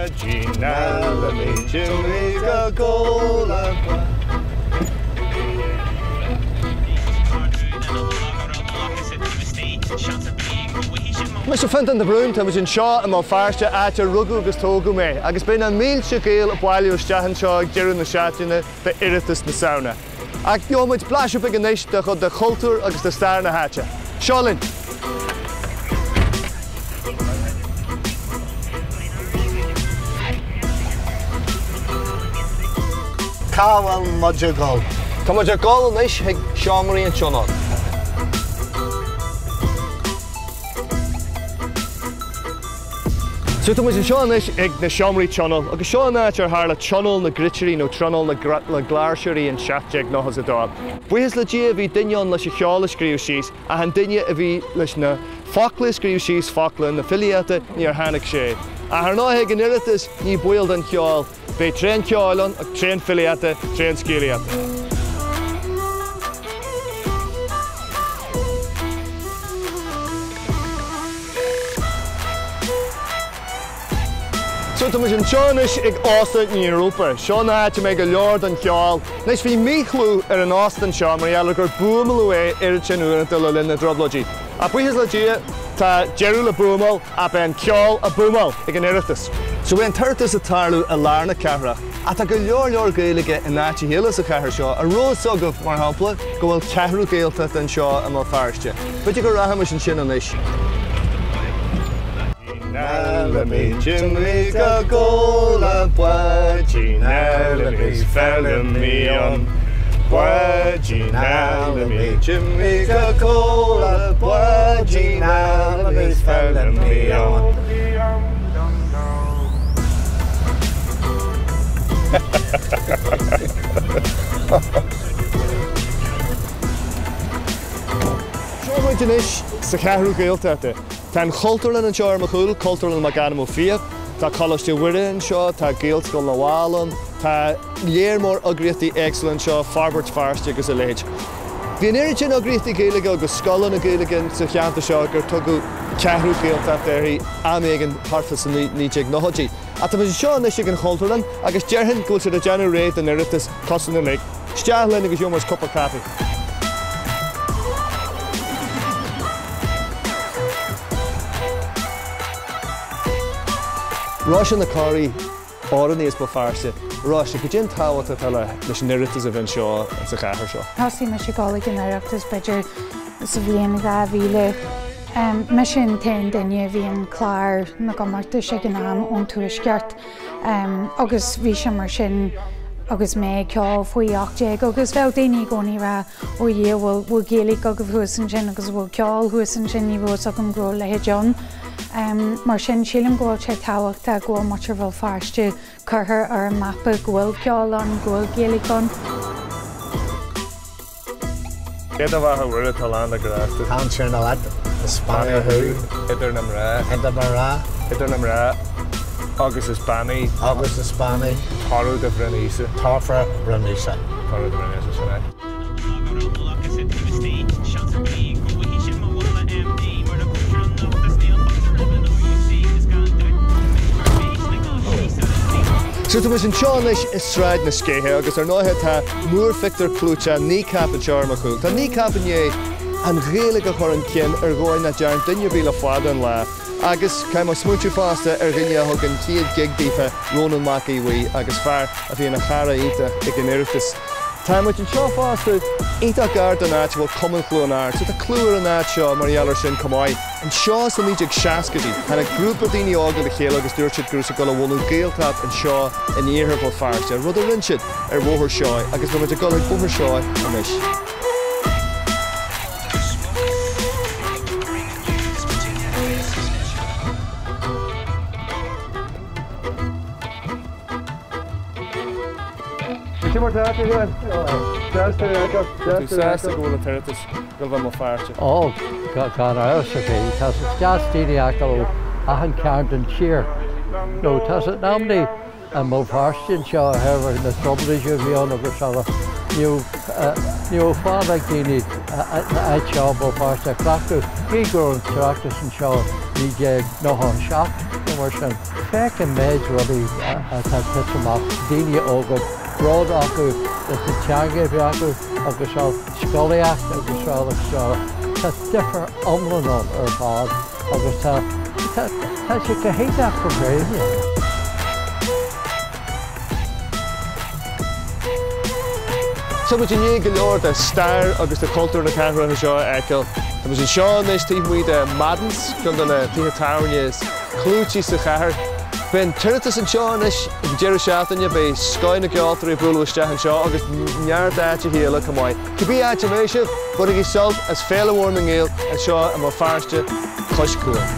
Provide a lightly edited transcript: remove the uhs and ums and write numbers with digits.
Báidín Fheidhlimí Jimí go gcóla Mise Fionntán de Brún, tá muid anseo i mBéal Feirste, áit ar rugadh agus tógadh mé, agus beidh na mílte Gael ag bailiú isteach anseo ag deireadh na seachtaine d'Oireachtas na Samhna. Ach gheobhaidh muid blaiseadh beag anois de chuid de chultúr agus de stair na háite. Seo linn! Cá bhfuil muid ag dul? Tá muid ag dul anois chuig Seomraí an Tionóil. So tá muid anseo anois ag na Seomraí Tionóil agus seo an áit ar tharla Tionól na gCruitirí nó Tionól na gCláirseoirí in 1792. Buíochas le Dia bhí duine ann leis an cheol a scríobh síos ach an duine a bhí leis na focla a scríobh síos, focla na filíochta, níor tháinig sé. Ach ar ndóigh ag an Oireachtas ní baol don cheol. Beidh tréan ceoil ann, tréan filíochta, tréan scéalaíochta. So tá muid anseo anois ag Óstán an Europa. Seo an áit a mbeidh go leor den cheol. Anois bhí míchlú ar an óstán seo mar gheall ar gur buamáladh é oiread sin uaireanta le linn na dTrioblóidí. Ach buíochas le Dia tá deireadh le buamáil ach beidh an ceol ag búmáil ag an Oireachtas. So beidh an tOireachtas ag tarlú i lár na cathrach ach tá go leor leor Gaeilge in áiteacha eile sa chathair seo. An raibh fhios agaibh, mar shampla, go bhfuil ceathrú Gaeltachta anseo i mBéal Feirste? B'fhéidir go rachaimis ansin anois. Seo muid anois sa Cheathrú Gaeltachta. Tá an Chultúrlann anseo ar mo chúl, Cultúrlann McAdam Ó Fiaich. Tá Coláiste Mhuire anseo, tá Gaelscoil na bhFál ann, tá léar mór eagraíochtaí éagsúla anseo, Forbairt Feirste agus a leithéid. Bhí an oiread sin eagraíochtaí Gaeilge agus scoileanna Gaeilge sa cheantar seo gur tugadh Ceathrú Gaeltachta uirthi am éigin thart fá sna 1990idí. Ach tá muid anseo anois ag an Chultúrlann agus déarfainn go bhfuil siad ag déanamh réidh don Oireachtas cosúil linn uilig. Isteach linn agus gheobhaidh muid cupa caife. Róise na Corraí, amhránaí as Béal Feirste. Róise, cad é an tábhacht atá leis an Oireachtas a bheith anseo sa chathair seo? Thosaigh mise ag dul ag an Oireachtas b'fhéidir sa bhliain 2000. Mise an t-aon duine a bhí ar chlár na gcomórtais ag an am ón Tuaisceart. Agus bhí sé mar sin agus mé ag ceol faoi 18 agus bheadh daoine i gcónaí ag rá ó Dhia bhfuil bhfuil Gaeilge agaibh thuas ansin agus bhfuil ceol thuas ansin ní raibh fhios agam go raibh a leithéid ann. Mar sin sílim go bhfuil sé tábhachtach go bhfuil muintir Bhéal Feirste curtha ar an mapa go bhfuil ceol ann, go bhfuil Gaeilge ann. Cé do bheatha Mhuire atá lán de ghrásta. Tá an Tiarna leat, is beannaithe thú. Idir na mná. Idir mná. Idir na mná agus is beannaithe. Agus is beannaithe. Toradh do bhroinn Íosa. Toradh bhroinn Íosa. Toradh do bhroinn Íosa, sin é. So tá muid anseo anois i Sráid na Scéithe agus ar ndóighe tá Múrphictiúr clúiteach Kneecap anseo ar mo chúl. Tá Kneecap i ndiaidh an Ghaeilge a chur chun cinn ar dhóigh nach dtearn duine ar bith le fada an lá. Agus caithfidh mé smaointiú fosta ar dhuine a thug an chéad ghig daofa, Rónán Mac Aodha Bhuí, agus fear a bhí ina chara iontach ag an Oireachtas. Tá muid anseo fosta iontach gar don áit a bhfuil Cumann Chluain Ard, so tá clú ar an áit seo mar gheall air sin chomh maith. Anseo sna 1960idí, tháinig grúpa daoine óga le chéile agus dúirt siad go raibh siad ag dul a bhunú Gaeltacht anseo in iarthar Bhéal Feirste, rud a rinne siad ar Bhóthar Seoighe agus beidh muid ag dul chuig Bóthar Seoighe anois. Cé mar tá tú féin? Deas tú a fheiceáil. Deas tú sásta go bhfuil an tOireachtas ag dul bheith i mBéal Feirste? Ó, gan amhras ar bith. Tá sé deas daoine a fheiceáil ó achan cearn den tír. Nó tá sé in amannaí i mBéal Feirste anseo, ó thaobh na Trioblóidí a bhí ann agus eile. Ní raibh fadhb ag daoine an áit seo Béal Feirste a chleachtadh, gí go raibh an tOireachtas anseo 1997 nó mar sin. Féach an méid rudaí atá ag titim amach, daoine óga, bród acu leis an teanga a bheith acu agus scolaíocht agus seo agus seo. Tá difear iomlán ann ar fad agus tá tá sé go hiontach go Gaeilge. Tá muid i ndiaidh go leor de stair agus de chultúr na cathrach seo a fheiceáil. Tá muid anseo anois taobh amuigh de Madden's, ceann de na tithe tábhairne is clúití sa chathair. Beidh an tOireachtas anseo anois ag an deireadh seachtaine, beidh scoth na gceoltóirí ag bualadh isteach anseo agus neart áiteacha eile chomh maith. Cibé áit a mbeidh sibh, bainigí sult as Féile Mhór na nGael anseo i mBéal Feirste cois cuain.